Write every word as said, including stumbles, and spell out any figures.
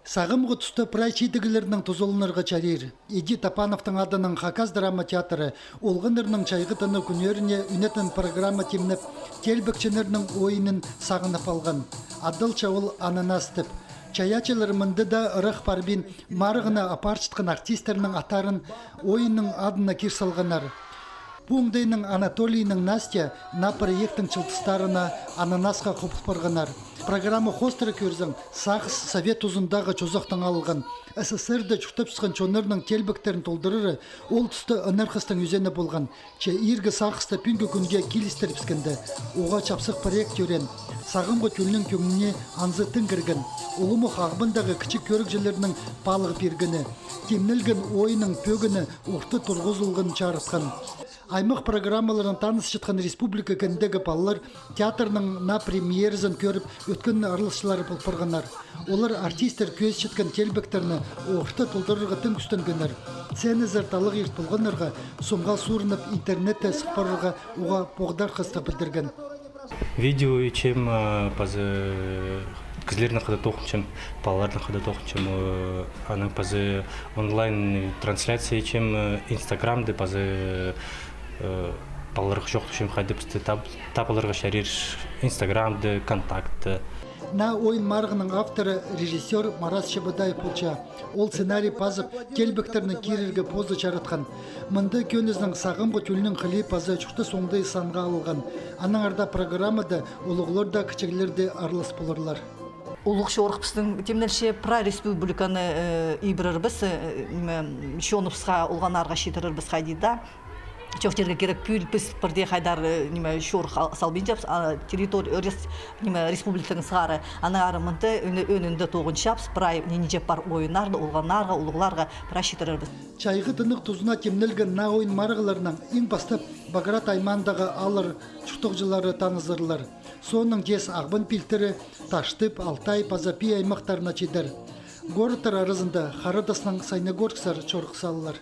Сағамғы туста прай чидіглернең тузаланарға чарир. Иди Топановтың адынаң Хакас драма театры олғаннарның чайғы тынығ кӱннеріне ӱнетін программа тимнеп, теелбекчілернің ойынын сағынып алған. Адалча ол «Ананас» тіп. Чайаачылар мында даа ырах парбин, марығны апарчатхан артистернің аттарын ойынның адына кир салғаннар. Пу оңдайнаң Анатолийның Настя наа проекттің чылтыстарына «Ананасха» хобыл парғаннар. Программа хоостыра кӧрзең, сағыс совет тузындағы чозахтаң алылған. СССР-да чуртапчатхан чоннарның теелбектерін толдырары ол туста ынархастың ӧзені полған. Че иргі сағысты пӱӱнгі кӱнге килістірібіскенде, уғаа чапсых проект тӧреен. Сағамғы тӧлнің кӧңніне анзы тың кірген. Улумох Ағбандағы кічіг кӧрігҷілернің паалығ пиргені, тимнелген ойынның пӧгіні орта турғызылған чарытхан. Аймах программаларнаң танысчатхан республика кіндегі палалар театрның наа премьеразын кӧріп, ӧткін араласчылары пол парғаннар. Олар артисттер кӧзітчеткен теелбектерні орта толдырарға тың кӱстенгеннер. Сценазар талағ ирт полғаннарға сомға суурынып, интернетте сых парарға уғаа поғдархастығ пілдірген. Видео итчем, а, паза кізілернең хада тоғынчам, палаларнаң хада тоғынчам, а, анаң паза онлайн трансляция итчем, а, Инстаграмда паза, а, палаларға чоохтапчам, хайди пісті тап-, таап аларға чарир Инстаграмда, Контактта. Наа ойын марығының авторы режиссёр Марас Чебодаев полча. Ол сценарий пазып, теелбектернең кирерге позы чаратхан. Мында кӧнізінең сағамғы тӧлнің хылии паза чуртас оңдайы санға алылған. Аннаңар даа программада улуғлар даа, кічіглер дее аралас поларлар. Улуғ чорых пістің тимнелче, прай республиканы, э, ибірербіс, э, ниме, чоныбысха, олғаннарға читірербіс хайди даа. Чоохтирға кирек, пӱӱл піс пірдее хайдар, э, ниме, чорых ал-, салбинчабыс, а, территори-, рес-, ниме, республикадаң сығара. Аннаңар мында ӧні-, ӧнінде тоғынчабыс, прай нинҷе пар ойыннарны олғаннарға, улуғларға прай читірербіс. Чайғы тынығ тузына тимнелген наа ойын марығларынаң иң пастап Поград аймаандағы ааллар чуртағҷылары танызарлар. Соонаң тес Ағбан пилтірі, Таштып, Алтай паза Пии аймахтарына чидер. Городтар аразында Хара Тастаң Саяногорсксар чорых салылар.